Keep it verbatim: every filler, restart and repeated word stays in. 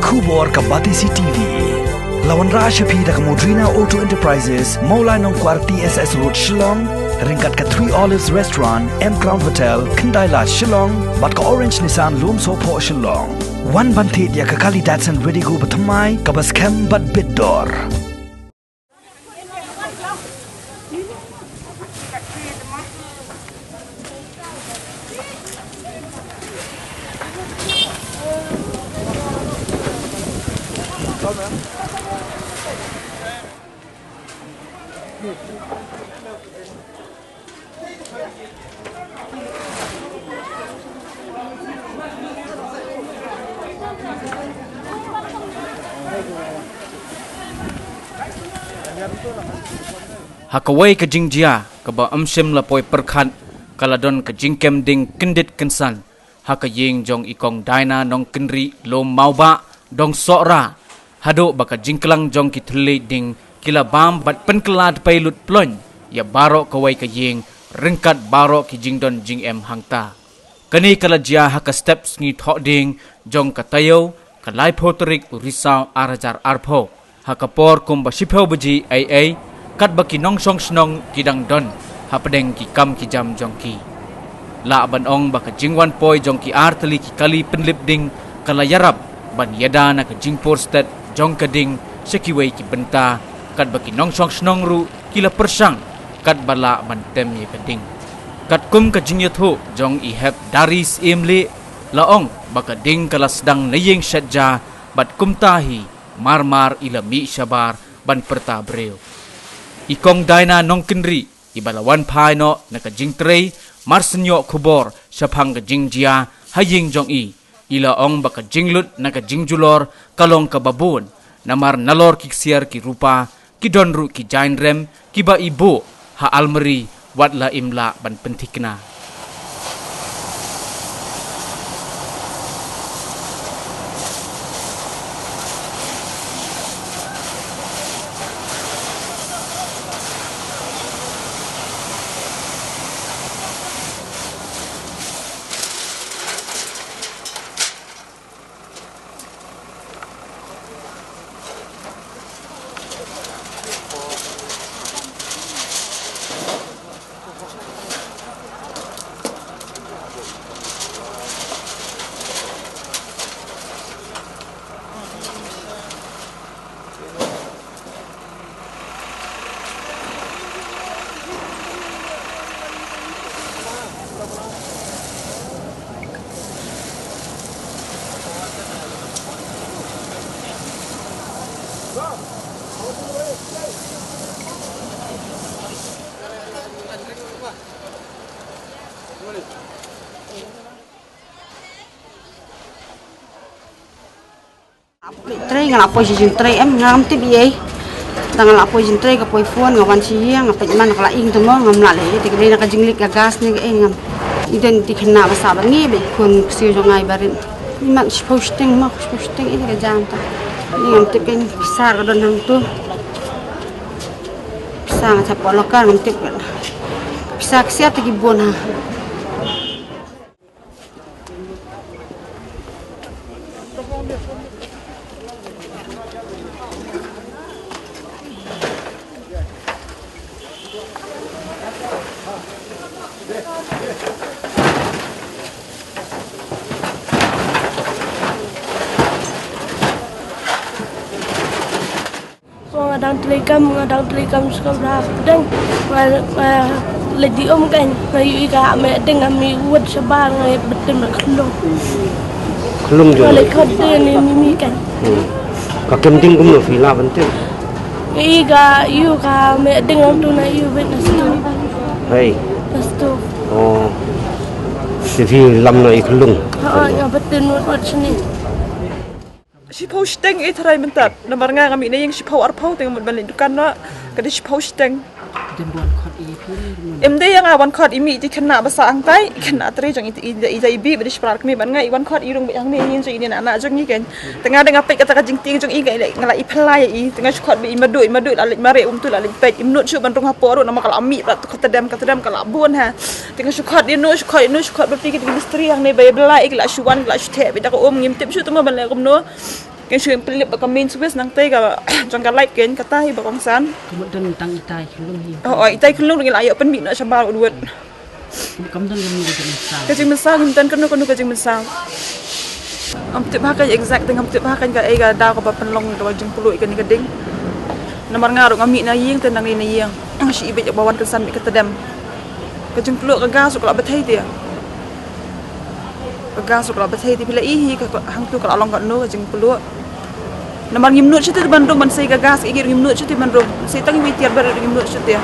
Khubor ka Batesi T V. La wanrah sha phi da ka Modrina Auto Enterprises, Mawlai Nongkwar T S S Road, Shillong, ryngkat ka Three Olives Restaurant, M Crown Hotel, Khyndai Lad, Shillong, bad ka Orange Nissan Lumsohphoh, Shillong. Wan ban thied ïa ka kali Datsun Redigo bathymmai kaba skhem bad bit dor. Ha kawei ka jingjia kaba ym shym la poi pyrkhat, ka la don ka jingkem ding kyndit kynsan ha ka ïing jong i Kong Daina Nongkynrih, Lum Mawbah, Dong Sohra, haduh ba ka jingklang jong ki thylliej ding ki la bam bad pynkylla dpei lut ploiñ ïa baroh kawei ka ïing ryngkat baroh ki jingdon jingem hangta. Kane ka la jia ha ka step sngi Thohdieng jong ka taïew ka laiphew tarik u Risaw ar hajar arphew, ha ka por kumba shiphew baje eiei, katba ki nongshong shnong ki dang don hapdeng ki kam ki jam jong ki. Lah ban ong ba ka jingwan poi jong ki ar tylli ki kali pynlip ding ka la ïarap ban ïada na ka jingpur stet jong ka ding sha kiwei ki bynta, katba ki nongshong shnong ruh ki la pyrshang katba lah ban tem ïa ka ding. Katkum ka jingïathuh jong i Hep Dari Syiemlieh, la ong ba ka ding ka la sdang na ïing shet ja bad kumta hi mar mar i la mih shabar ban pyrta briew. I Kong Daina Nongkynrih, iba la wan phai noh na ka jingtrei mar shu ïoh khubor shaphang ka jingjia ha ïing jong i, i la ong ba ka jinglut na ka jingjulor ka long kaba bun, namar nalor ki ksiar ki rupa, ki don ruh ki jaiñrem kiba i buh ha almari wat la im lah ban pynthikna. Trei, nga la poi sha jingtrei em, ngam tip ei ei. Tang nga la poi jingtrei, ka poi phone, nga wan sha ïing, nga peit man ka la ing te mo, ngam lah leh ei ei, te ka dei na ka jingleit ka gas ne ka ei, ngam. I don i khynnah ba sah bad ngi, bad i khun ksiew jong nga i barit. I mat shiphew shiteng mo, shiphew shiteng ei ka jam ta. Ngam tip ei, pisa ka don hangto. Pisa nga thap polo ka, ngam tip. Pisa ksiar te ki bun ha. Nga dang trei kam, nga dang trei kam skul ba pdeng. Nga, nga leit die um kan, nga ïohi ka meh ding, nga mih wut shabar, nga ïa bteng na khlung. Khlung jong. Nga leit khot ding ni mimi kan. Hmm. Ka kem ding kumno phi lah ban tip? Nga ïohi ka, ïohi ka meh ding, nga tu na ïohi beit na stu. Hei. Na stu. Oh. Te phi lam na i khlung. Ha, nga bteng wut wut shane. Shiphew shiteng i tharai mynta. Namar nga nga mih na ïing shiphew arphew te nga mut ban leit dukan noh. Ka dei shiphew shiteng. Em dei ïa nga wan khot i mih te khynnah ba sah hangtai, khynnah trei jong i, i, i, i bih ba dei shipara kmie ban nga i wan khot i rung beit hangne ïing jong i ne na anak jong i kan. Te nga dang nga peit kata ka jingtieng jong i kan, nga la i phylla ïa i. Te nga shu khot beit i Madu, i Madu la leit mareh um tu la leit peit. Im nud shuh ban rung hapoh ruh namar ka la mih bad tu ka tdem ka tdem ka la bun ha. Te nga shu khot ïa no, shu khot ïa no, shu khot bad phi ki mistri hangne ba ïa blai i ki la shu wan, ki la shu theh beit da ka um, ngim tip shuh te mo ban leh kumno. Kein shu pynlip ba ka main switch nangta ka jong ka light kein kata hi ba kongsan. Ka mut don tang itai khyllung hi. Oh, oh, itai khyllung ngi la ïoh pynmih noh shabar wut wut. Kam don kam ni ka jingmynsaw. Ka jingmynsaw ngim don kano kano ka jingmynsaw. Ngam tip ha ka exact te, ngam tip ha ka ka ei ka daw kaba pynlong kaba jingpluh ïa kane ka ding. Namar nga ruh nga mih na ïing te nangne na ïing. Nga shu ibit ïa ba wan kynsan beit ka tdem. Ka jingpluh ka gas ruh ka la bthei te. Ka gas ruh ka la bthei te, phi la i hi ka, ka hangtu ka la long katno ka jingpluh. Namar ngim nud shuh te ban rum ban sei ka gas, ka ïing ngim nud shuh te ban rum. Sei tang iwei tiar bad ngim nud shuh te.